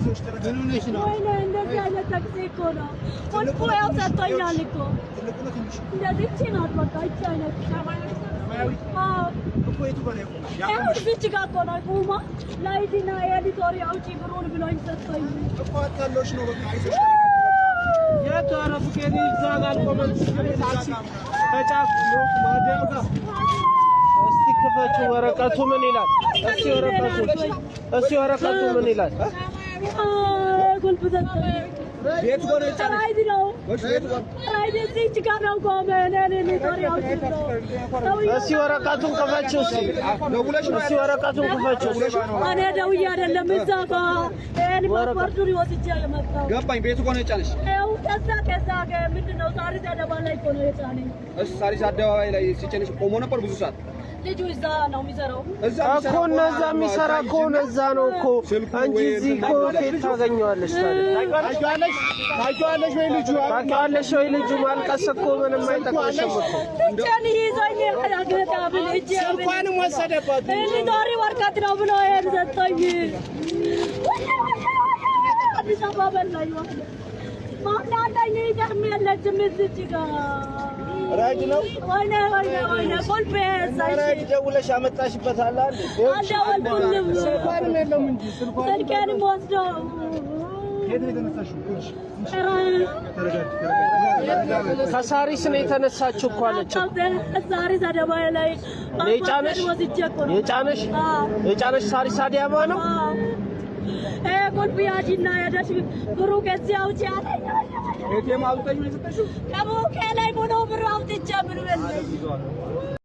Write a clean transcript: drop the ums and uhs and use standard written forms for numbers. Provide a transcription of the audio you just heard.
አይዞሽ፣ ተረጋጊ። ወይኔ እንደዚህ አይነት ታክሲ እኮ ነው። ቁልፉ ያው ሰጥቶኛል እኮ። ትልቁ ነው ትንሹ? እንደዚህ እቺ ናት በቃ እቺ አይነት። ሰማያዊ? አዎ። እኮ የቱ ጋር ነው የቆመሽ? ይኸው ያቆመሽ? እዚች ጋር እኮ ነው ቁማ ላይቲና የኤዲቶሪ አውጪ ብሩን ብሎኝ ሰጥቶኝ። እኮ አታለሽ ነው። በቃ አይዞሽ፣ ተረጋጊ። የት? ኧረ ፍቄ እዛ ጋር አልቆመም። ታክሲ ከጫፍ ነው ማደያው ጋር። እስቲ ክፈችው። ወረቀቱ ምን ይላል? እስቲ ወረቀቱ ምን ይላል? ቁልፍ ሰጥቶኝ። ቤቱ ጋር ነው የጫነሽ? ራይድ ነው። ወይስ ቤቱ ጋር? ራይድ እዚች ጋር ነው ቆመ። እኔ ኤዲቶሪ አውጪ ብሎ ሰውዬው። እስቲ ወረቀቱን ክፈችው። እስቲ ደውለሽ ነው? እስቲ ወረቀቱን ክፈችው። እኔ ደውዬ አይደለም፣ እዛ ጋር ይሄን ፓስፖርቱን ወስጄ የመጣው። ገባኝ። ቤቱ ጋር ነው የጫነሽ? ይኸው ከዛ ምንድን ነው ሳሪስ አደባባይ እኮ ነው የጫነኝ። እሱ ሳሪስ አደባባይ ላይ ሲጭንሽ ቆሞ ነበር ብዙ ሰዓት? ልጁ እዛ ነው የሚሰራው። እዛ እኮ እነዛ የሚሰራ ከሆነ እዛ ነው እኮ እንጂ እዚህ እኮ ከየት ታገኘዋለሽ ታዲያ? ታውቂዋለሽ? ታውቂዋለሽ ወይ ልጁ? ታውቂዋለሽ ወይ ልጁ? ማልቀስ እኮ ምንም አይጠቅምሽም እኮ። እጄን ይዞኝ ያገጣብል እጄ ስልኳንም ወሰደባት። ሊቶሪ ወረቀት ነው ብሎ ይሄን ሰጠኝ። አዲስ አበባ በላኝ። ማን አለኝ? ይገርም የለችም እዚች ጋር። ራይድ ነው። ወይኔ ወይኔ ወይኔ ቁልፍ። ራይድ ደውለሽ አመጣሽበት አለ አይደል? አልደወልኩም። ስልኳንም የለውም እንጂ ስልኳን ስልኬንም ወስዶ። ከየት ነው የተነሳሽው? ተረጋጊ፣ ተረጋጊ። ከሳሪስ ነው የተነሳችው እኮ አለች። ሳሪስ አደባባይ ላይ የጫነሽ ወስጄ እኮ ነው። የጫነሽ የጫነሽ ሳሪስ አዲያባ ነው። ቁልፍ ያዢና ሄደሽ ብሩ ከዚህ አውጪ አለኝ። ATM አውጥተሽ ነው የሰጠሽው? ከቡኬ ላይ ሙሉ ብር አውጥቼ ምን በለኝ።